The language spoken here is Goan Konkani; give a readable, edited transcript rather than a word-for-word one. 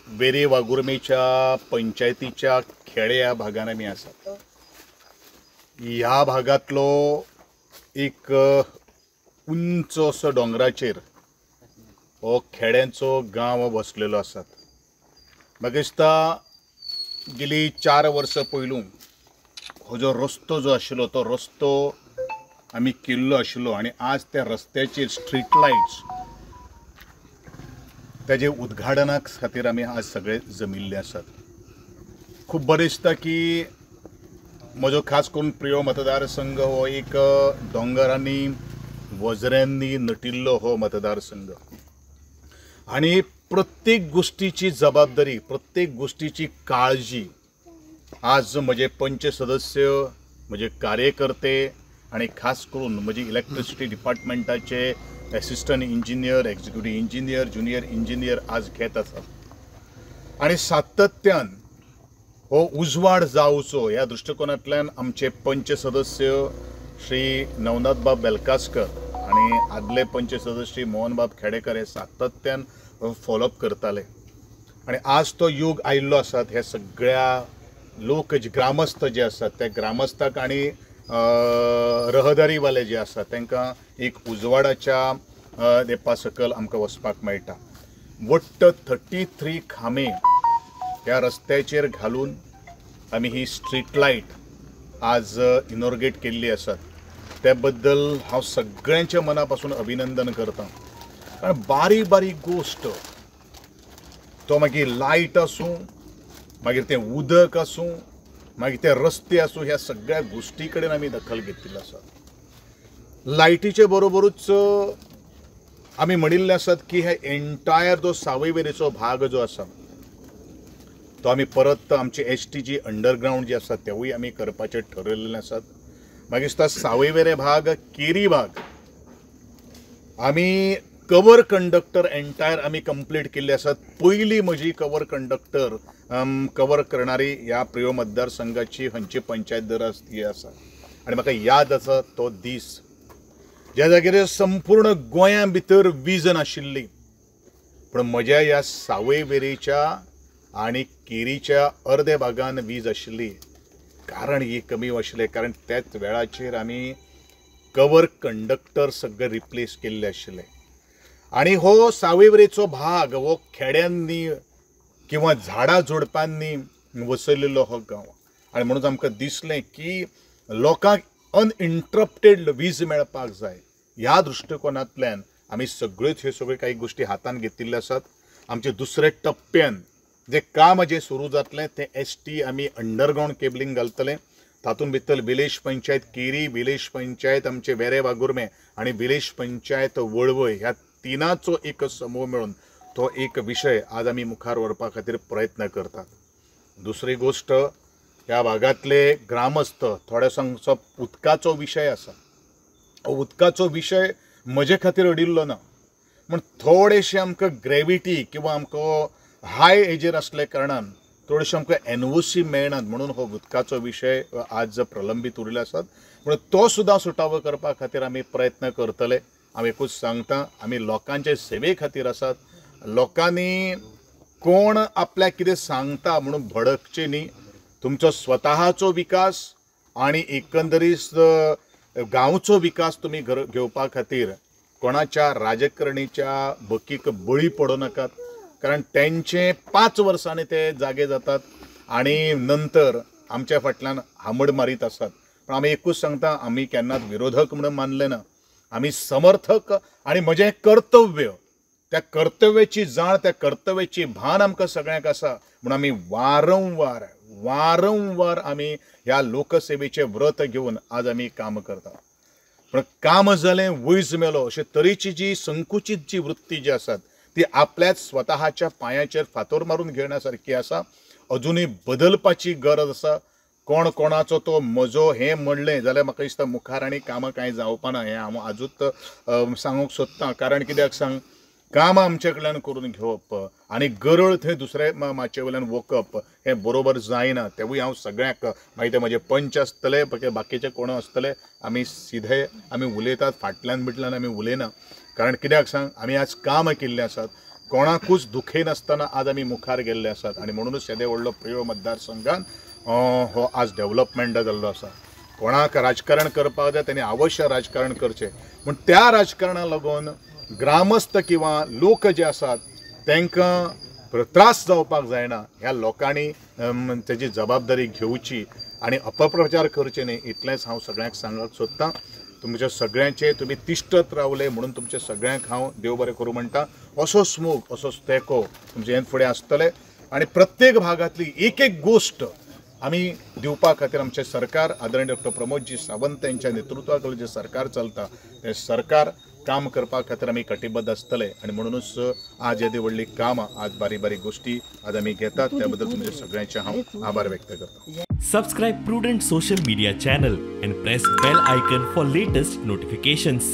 वेरे वाघुर्मेच्या पंचायतीच्या खेडे ह्या भागान आमी आसात. ह्या भागांतलो एक उंच असो दोंगराचेर हो खेड्यांचो गांव वसलेलो आसात. म्हाका दिसता गेली 4 वर्सां पयलू हो जो रस्तो जो आशिल्लो तो रस्तो आमी केल्लो आशिल्लो आनी आज त्या रस्त्याचेर स्ट्रीट लायट्स ताजे उद्घाटना खातीर आमी आज सगळे जमिल्ले आसात. खूब बरें दिसता की म्हजो खास करून प्रियो मतदारसंघ हो एक दोंगरांनी वजऱ्यांनी नटिल्लो हो मतदारसंघ आनी प्रत्येक गोष्टीची जबाबदारी, प्रत्येक गोष्टीची काळजी आज म्हजे पंच सदस्य, म्हजे कार्यकर्ते आनी खास करून म्हजे electricity डिपार्टमेंटाचे assistant engineer, executive engineer, junior engineer आज घेत आसात आनी सातत्यान हो उजवाड जावचो ह्या दृश्टिकोनांतल्यान आमचे पंच सदस्य श्री नवनाथबाब बेलकासकर आनी आदले पंच सदस्य श्री मोहनबाब खेडेकर हे सातत्यान फॉलोअप करताले आनी आज तो यूग आयिल्लो आसात. हे सगळ्या लोक जे ग्रामस्थ जे आसात त्या ग्रामस्थाक आनी रहदारीवाले जे आसात तांकां एक उजवाडाच्या देपा सकयल आमकां वचपाक मेळटा. वट्ट 33 खांबे ह्या रस्त्याचेर घालून आमी ही स्ट्रीट लायट आज इनॉर्गेट केल्ली आसात. त्या बद्दल हांव सगळ्यांच्या मना पासून अभिनंदन करता, कारण बारीक बारीक गोश्ट, तो मागीर लायट आसूं, मागीर तें उदक आसूं, मागीर ते रस्ते आसूं, ह्या सगळ्या गोश्टी कडेन आमी दखल घेतिल्ली आसा. लायटीचे बरोबरूच आमी म्हणिल्लें आसात की हे एंटायर जो सावयवेरेचो भाग जो आसा तो आमी परत आमची एस टी जी अंडरग्रावंड जी आसा तेवूय आमी करपाचें ठरयल्लें आसात. मागीर दिसता सावयवेरे भाग, केरी भाग आमी कवर कंडक्टर एंटायर आमी कंप्लीट केल्ले आसात. पयली म्हजी कवर कंडक्टर कवर करणारी ह्या प्रियो मतदारसंघाची खंयची पंचायत दर ती आसा आनी म्हाका याद आसा तो दीस ज्या जाग्यार संपूर्ण गोंया भितर वीज नाशिल्ली, पूण म्हज्या ह्या सावयवेरेच्या आनी केरीच्या अर्दे भागान वीज आशिल्ली. कारण ही कमी आशिल्लें कारण त्याच वेळाचेर आमी कवर कंडक्टर सगळे रिप्लेस केल्ले आशिल्ले आनी हो सावयवेरेचो भाग हो खेड्यांनी किंवा झाडां झुडपांनी वसयलेलो हो गांव आनी म्हणून आमकां दिसलें की लोकांक अनइंटरप्टेड वीज मेळपाक जाय. ह्या दृश्टिकोनांतल्यान आमी सगळ्योच ह्यो सगळ्यो काही गोश्टी हातान घेतिल्ल्यो आसात. आमचे दुसऱ्या टप्प्यान जे काम जें सुरू जातलें तें एस टी आमी अंडरग्रावंड केबलिंग घालतले. तातूंत भितर विलेज पंचायत केरी, विलेज पंचायत आमचे वेरे वाघुर्मे आनी विलेज पंचायत वळवय ह्या तिनाचो एक समूह मेळून तो एक विशय आज आमी मुखार व्हरपा खातीर प्रयत्न करतात. दुसरी गोश्ट, ह्या भागांतले ग्रामस्थ थोड्यासांचो उदकाचो विशय आसा. उदकाचो विशय म्हजे खातीर अडिल्लो ना, पूण थोडेशे आमकां ग्रेविटी किंवा आमकां हाय एजीर आसल्या कारणान थोडेशे आमकां एनओसी मेळनात म्हणून हो उदकाचो विशय आज प्रलंबीत उरिल्लो आसात. पूण तो सुद्दां सुटावो करपा खातीर आमी प्रयत्न करतले. हांव एकूच सांगता, आमी लोकांचे सेवे खातीर आसात. लोकांनी कोण आपल्याक कितें सांगता म्हणून भडकचें न्ही. तुमचो स्वताचो विकास आनी एकंदरीत गांवचो विकास तुमी घेवपा खातीर कोणाच्या राजकारणीच्या भकीक बळी पडूं नाकात, कारण तेंचे 5 वर्सांनी ते जागे जातात आनी नंतर आमच्या फाटल्यान हामड मारीत आसात. पण आमी एकूच सांगता, आमी केन्नाच विरोधक म्हणून मानले ना, आमी समर्थक आनी म्हजें कर्तव्य, त्या कर्तव्याची जाण, त्या कर्तव्याची भान आमकां सगळ्यांक आसा म्हणून आमी वारंवार वारंवार आमी ह्या लोकसेवेचें व्रत घेवन आज आमी काम करता. पूण काम जालें वैज मेलो अशे तरेची जी संकुचीत जी वृत्ती जी आसात ती आपल्याच स्वताच्या पांयाचेर फातोर मारून घेवना सारकी आसा. अजुनूय बदलपाची गरज आसा. कोण कोणाचो तो म्हजो हें म्हणलें जाल्यार म्हाका दिसता मुखार आनी कामां कांय जावपाना हें हांव आजूच सांगूंक सोदतां. कारण कित्याक सांग, कामां आमचे कडल्यान करून घेवप आनी गरळ थंय दुसऱ्या माचये वयल्यान वोकप हें बरोबर जायना. तेवूय हांव सगळ्यांक, मागीर ते म्हजे पंच आसतले, बाकीचे कोण आसतले, आमी सिधे आमी उलयतात, फाटल्यान बिटल्यान आमी उलयना. कारण कित्याक सांग, आमी आज कामां केल्लीं आसात. कोणाकूच दुखयनासतना आज आमी मुखार गेल्ले आसात आनी म्हणूनच येदे व्हडलो प्रियोळ मतदारसंघान हो आज डेवलपमेंट जाल्लो आसा. कोणाक राजकारण करपाक जाय तेणी अवश्य राजकारण करचें, पूण त्या राजकारणाक लागून ग्रामस्थ किंवा लोक जे आसात तांकां त्रास जावपाक जायना. ह्या लोकांनी तेजी जबाबदारी घेवची आनी अपप्रचार करचे न्ही, इतलेंच हांव सगळ्यांक सांगपाक सोदतां. तुमच्या सगळ्यांचे तुमी तिश्टत रावले म्हणून तुमच्या सगळ्यांक हांव देव बरें करूं म्हणटा. असोच मोग, असोच तेंको तुमचे हेन फुडें आसतले आनी प्रत्येक भागांतली एक एक गोश्ट आमी दिवपा खातीर आमचें सरकार आदरणीय डॉक्टर प्रमोदजी सावंत यांच्या नेतृत्वाखाली जें सरकार चलता तें सरकार काम करपा खातीर आमी कटिबद्ध आसतले आनी म्हणूनच आज येदी व्हडली कामां, आज बारीक बारीक गोश्टी आज आमी घेतात, त्या बद्दल तुमचे सगळ्यांचे हांव आभार व्यक्त करता. Subscribe Prudent social media channel and press bell icon for latest notifications.